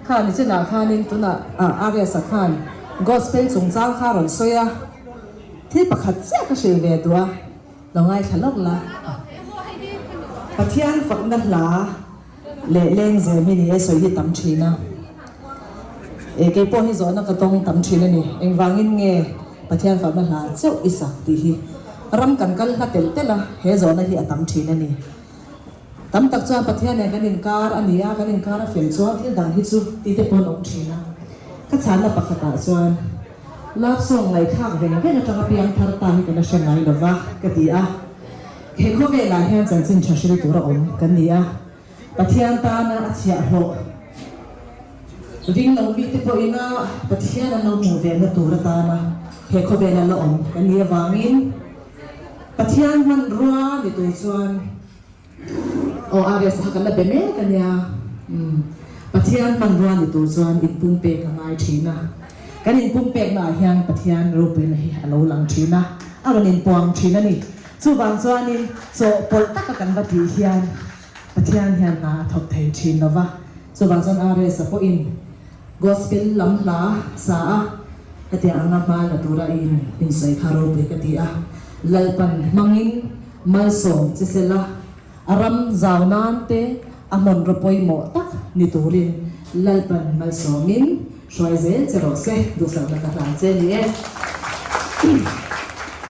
Kha nichinah khanin tunah RS-a khan Gospel chungchang kha a rawn sawi a, thil pakhat chiah ka hrilh ve duh a, lo ngaithla lawk la. Pathian fakna hla leh lengzem hi ni e sawi hi tam thin a, e keipawh hi zawhna ka tawng tam thin a ni. Engvangin nge Pathian fakna hla chauh i sak tih hi ram kan kal hla telh telh a, he zawhna hi a tam thin a ni. Tam tak chuan Pathian nen kan inkar a ni a, kan inkar a fel chuan thil dang hi chu ti te pawh an awm thin a. Ka chhanna pakhatah chuan love song ngaihthlak veng veng atanga piang thar ta hi ka la hre ngai lo va ka ti a. He khawvelah hian chanchin tha hril tur a awm kan ni a, Pathian tana a chhiahhlawh ring lo mite pawhin a Pathian an lo hmuh vehna tur atana he khawvela la awm kan nih avangin Pathian hmanrua ni tur chuan Aw RS kha kan la be mek a nia. Umm Pathian hmanrua ni tur chuan inpumpek a ngai thin a. Kan inpumpekna ah hian Pathian ropuina hi a lo lang thin a, a rawn inpuang thin a ni. Chuvang chuanin chawhpawlh taka kan va tih hian Pathian hian hna a thawk thei thin lo va. Chuvang chuan RS a pawhin Gospel lam hla sa a, hetiang anga hma la tura i insawi kha ropui ka ti a. Lalpan hmangin Malsawm che sela, a ram zau nan te a hmanraw pawimawh tak ni turin Lalpan malsawmin hruai zel che rawh se, duhsakna ka hlan che ni e.